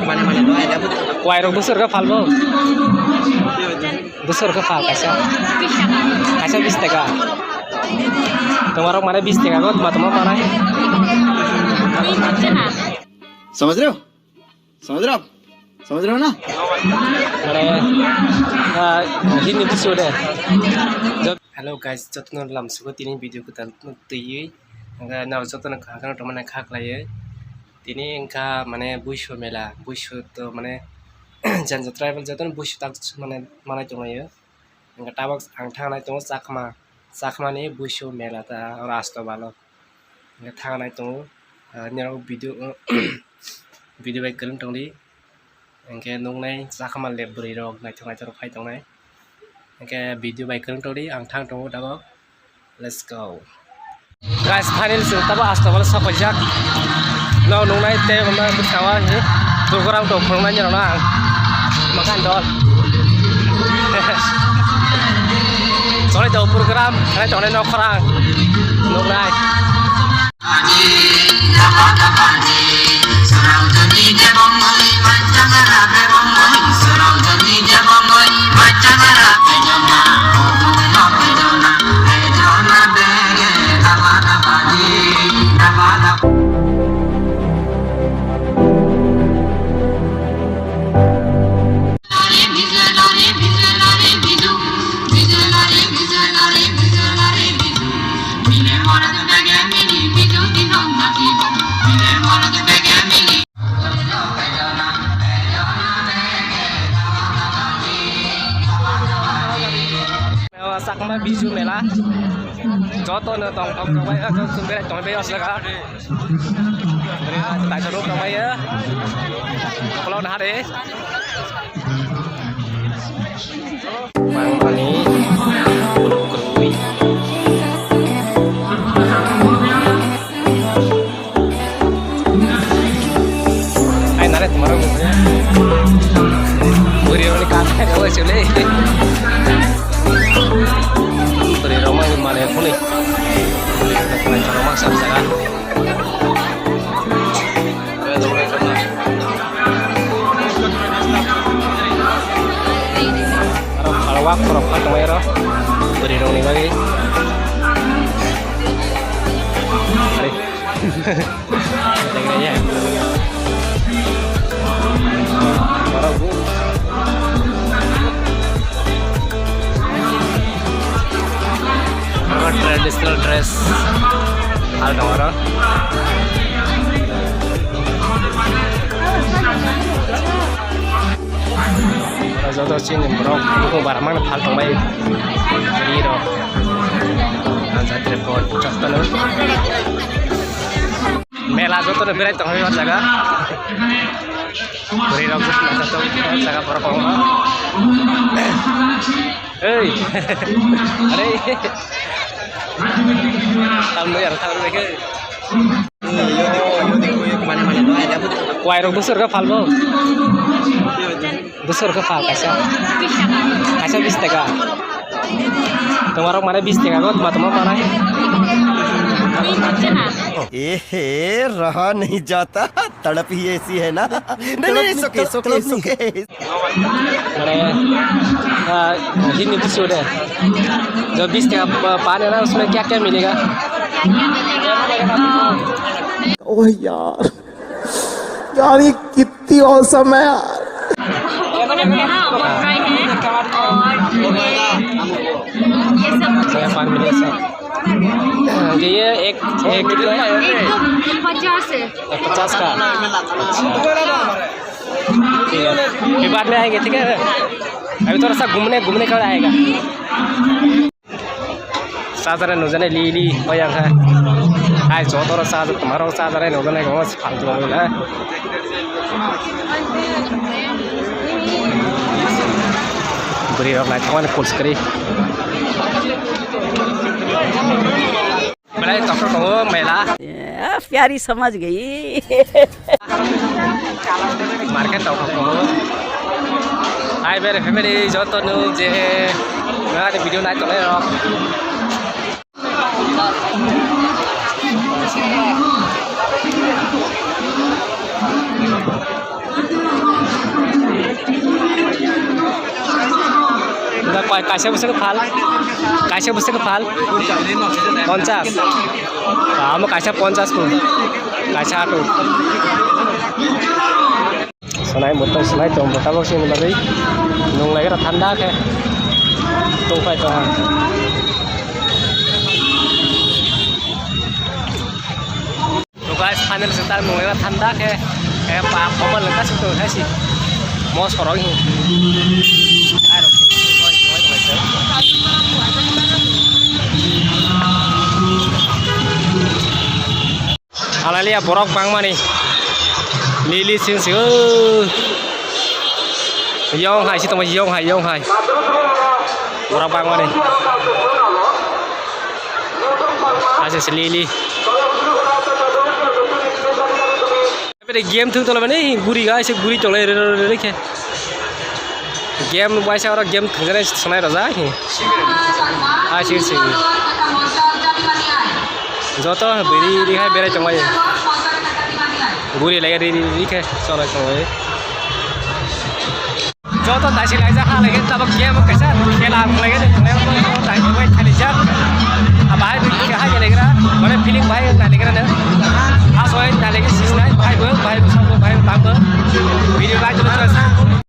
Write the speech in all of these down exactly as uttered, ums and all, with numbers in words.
Kuairok bwswk rwkha phalbo? Bwswk rwkha phal kaisa? Kaisa bis taka. Tomarok mane bis taka go, toma toma manai. समझ रहे हो? समझ रहे हो आप? समझ रहे हो ना? Mane, ah, Hindi bisi udah. Hello guys, jotono lamsugo tini video kwtal twi. Hwnkhe norok jotono kaham kheno tongmani kha khlaiwi. Tini wngkha mane Buisu mela, Buisu to mane Janja tribal jotono Buisu tak mane manai tonglaio. Hwnkhe tabok ang thangnai tongo Chakma, Chakmani Buisu mela ta oro Astobalo. Hwnkhe thangnai tongo, ah, nirok video, video bai kwrwng tongdi. Hwnkhe nuknai Chakma le bwrwi rok naithok naithok rok phai tongnai. Hwnkhe video bai kwrwng tongdi, ang thang tongo tabok. Let's go. Guys, finally chwng tabok Astobalo sokoijak. Nok nuknai tei omo bwskango hinwi program tong phunuknai nirokno ang. Makan dol. Chole tong program, hai tongnai nok khorang. Nuknai. Chakma Biju Mela. Joto no tong tong tong bai, joto tong bai, tong bai, os jaga. Beri taisa rok tong bai ya. Kalau nah deh. Bang bani, buluk kerui. Ai nare tomorok buri roni kan hai oi sule. Buri roma ni male phone. Buri roma sab jaga. Aro khalwak khorok kha tongmai aro bwrwi rokni bagwi. Ari. Borok bo. Aro traditional dress. Hal dong aro. Oro joto chini borok bukhuk bar mano phal tongbai. Bini rok. Ang jatri pot chaptalo. Mela joto no berai tongbai o jaga. Bwrwi rok joto no jaga borok kwbangma. Ei. Are. Tamno yar tamno ke. Kuairok bwswk rwkha phalbo? Bwswk rwkha phal kaisa? Kaisa bis taka. Tomarok mane bis taka go, toma toma manai. ए हे, रहा नहीं जाता, तड़प ही ऐसी है ना। नहीं, नहीं, नहीं, सुके, सुके, सुके। Mane, ah, Hindi bisi udah. Jo bis taka pa-, paane na, usme kya kya milega? ओह यार, यार ये कितनी औसम है यार। ये सब ये एक, एक कितना है? एक तो पचास है। पचास का? अच्छा। ठीक है। फिर बाद में आएंगे, ठीक है? अभी थोड़ा सा घूमने, घूमने का आएगा। Chajanai nukjaknai li li bai ang kha. Hai joto rok chajak, toma rok chajanai nukjaknai, omo se phaltu rok na. Bwrwi rok naithok mani cool se kwrwi. Belai tongthok tongo mela. ए, प्यारी समझ गई। Market tongthok tongo. Hai bere family joto no je nani video nai tongnai rok. Kaisa bwswk phal, kaisa bwswk phal ponchas. Amo kaisa ponchas ko, kaisa ato. Sonai moto sonai tong moto bo sini bagwi nung lai gra thanda khe tong phai tong. To guys, final se ta nung lai thanda khe, khe pa phoma lengka suk tong thai si. Mo sorok hi. Ai rok. Alaliya borok bangmani. Lili sing sing. Yong hai si tong yong hai yong hai. Borok bangmani. Ase se lili. Bede game thung tolai mani guri ga se guri tolai re re re khe. Game waisa oro game thung jani sanai raja hi. Ai sing sing. Joto biri ri hai berai tong lai. Guri lai ri ri ri khe solai tong lai. Joto taisi laijak ha lagi tabuk game kaisa khela lagi taisi wait khali jak. Abai bi khe hai legra mane feeling bai na legra ne. Asoi na lagi sisnai bai bo bai bo sabo bai bo tabo. Video bai tu terus.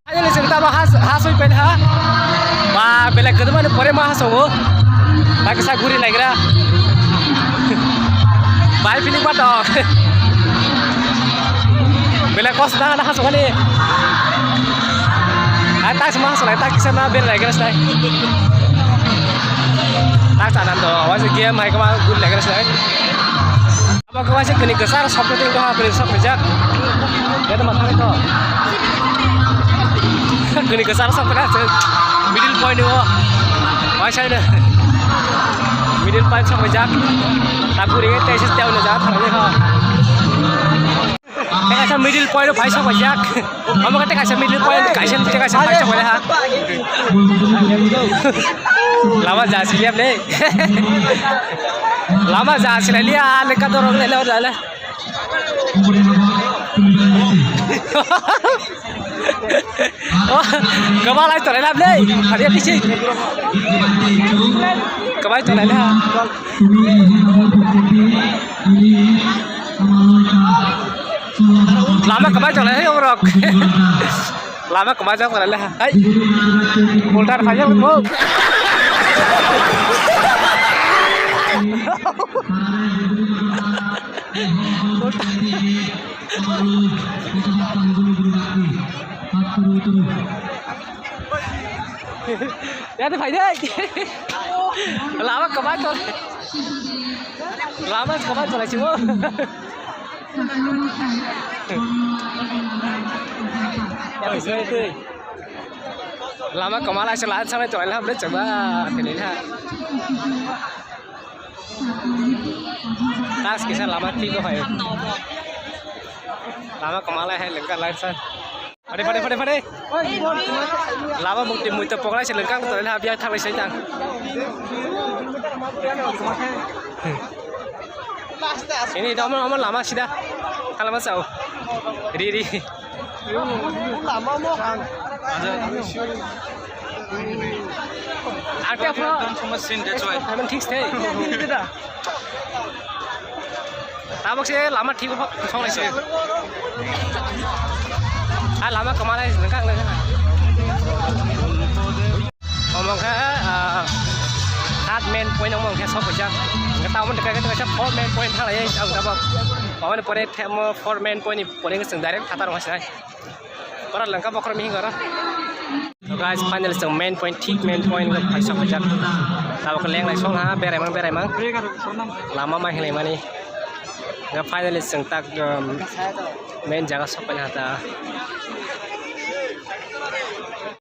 Ayo le sing tabuk has hasoi pen ha. Ba belai keduma ni pore ma haso. Bai kisa guri legra. Bai feeling ba to. Belai kos na na haso kali. Ai tak sama haso lai tak kisa na bel lai gra sai. Tak sana to, wajib game hai kama good lai gra sai. Abo kama se kini kesar sok te to ha kini sok jak. Ya to mathai to. Kini kesar sok na se middle point o. Wai sai na. Middle point sok jak. Takuri te se teu na jak thang jak. Tei kaisa middle point o phai sok paijak. Omo khe tei kaisa middle point kaisa tei kaisa phai sok paijak ha. Lama ja siliya le. Lama ja siliya le ka dorong le le le. Oh, kamalai tore lam le. Hari ini sih. Kamalai tore le. Lama kabai tong lai borok. Lama kabai jak lai hai. Ultar phai jak bo. Ya tu phai dai. Lama kabai tong. Lama kabai tong lai simo. Lama kamal aisa lan samai tong lai hamle chaba tini na. Tas kisa lama thik hai. Lama kamal hai lengka lai sa. Pade pade pade pade. Lama mukti muita pokrai se lengkang to le habia thalai sai tang. Ini dah aman aman lama sida. Lama sao. Ri ri. Lama mo. Arte apro. Don't so much sin, that's why. Aman thik se. Tabuk se lama thik song lai se. Ah, lama kamal hai nengkang nengkang. Omo khe, ah, third main point omo khe sok kisa. Nge tamo de khe kisa four main point thalai ang tabuk. Omo ni pore themo four main point ni pore nge chwng direct phatar wngkha sinai. Pora lengka bokhor mihing oro. So guys, finally chwng main point, thik main point o phai sok jak. Tabuk leng lai song ha, berai mang, berai mang. Lama ma hinglai mani. Nga finally chwng tak, um, main jaga sok pai ha ta.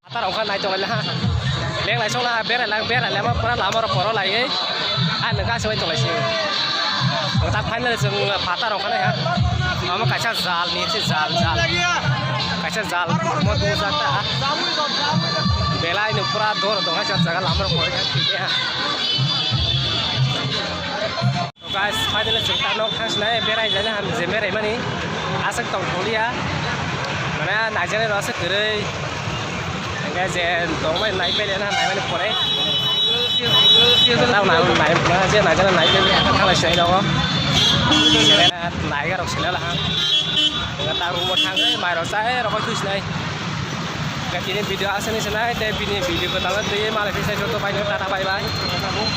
Atar ongkha nai tong lai ha. Leng lai song ha, berai lang, berai lang, pura lama ro poro lai. Ah, nengka se tong lai si. Nga tak finally chwng phatar ongkha nai ha. Amo kaisa jal ni se jal, jal. Kaisa jal mo tu jak ta. Belai no pura dor dong ha, jaga lama ro poro ha. Guys, finally chwng ta nok thang sinai berai jani ham je berai mani. Aswk tong tholiya. Mane naijaknai rok aswk kwrwi. Hingke je tongbai nai pele na, nai mani pore. Tao nai, nai, je nai jana nai pele, thanglai sinai nogo. Nai garok sinai laha. Hingke ta room o thangwi, mai rok chai, rok koi sinai. Hingke tini video asani sinai, te bini video ko tala twi, malai pisa joto bai, tata bye bye.